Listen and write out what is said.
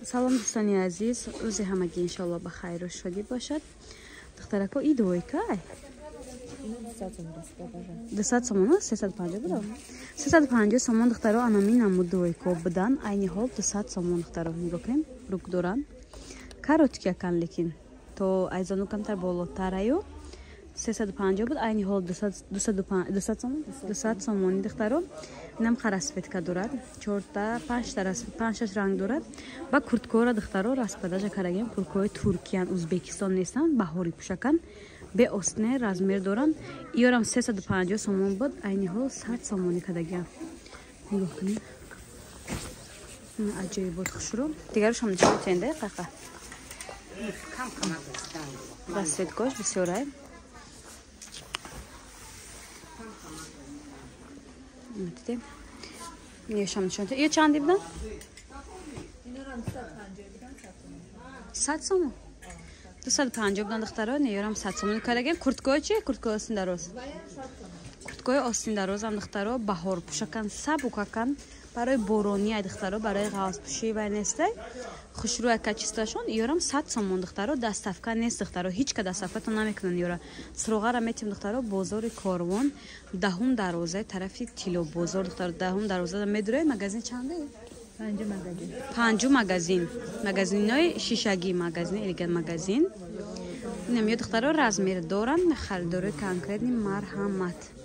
Салом, дӯстони азиз, рӯзи ҳамагӣ иншоалло ба хайру шодӣ бошад. Духтарако, и двойкай 200 сомон, 350 буда, 350 сомон. Духтаро, анами намуд двойко будан, айни ҳол 200 сомон. Духтаро, нигоҳ кунем, рук доранд, короткий акан, лекин то айзону камтар болотараю. 350 буд, айни ҳол 200 сомон, 200 сомони. Духтаро, инам расцветка дорад, чорта, панҷта, панҷшаш ранг дорад. Ба курткора, духтаро, распродажа кардагем. Курткои туркиян, Узбекистон нестанд, баҳори пӯшаканд, беостне размер доранд. Иёрам 350 сомон буд, айни ҳол 100 сомонӣ кардагиам. Нигоҳ кунед, аҷоибот, хушрӯ. Дигарушам нишон метиҳен, қақа расцветкош бисёрай. Дидем, ниёшам нишон. Ё чанди будан? 100 сомон, 250 будан. Духтаро, неёрам 100 сомон кардагем. Курткои чи? Курткои остиндароз, курткои остиндарозам, духтаро, баҳор пӯшакан, сабукакан, барои боронӣ ай, духтаро, барои ғавзпӯшӣ вай нестай, хушрӯя качествашон. Ёрам 100 сомон. Духтаро, доставка нест, духтаро, ҳеҷ ка доставкатон намекунанд. Ёра суроғара метим, духтаро, бозори Корвон, даҳум дарвозаи тарафи Тилобозор. Духтаро, даҳум дарвозада медуред, магазин чанде? Панҷу магазин, магазинои шишагӣ, магазин Элегант магазин. Инам ё, духтаро, размер доранд, харидори конкретный марҳамат.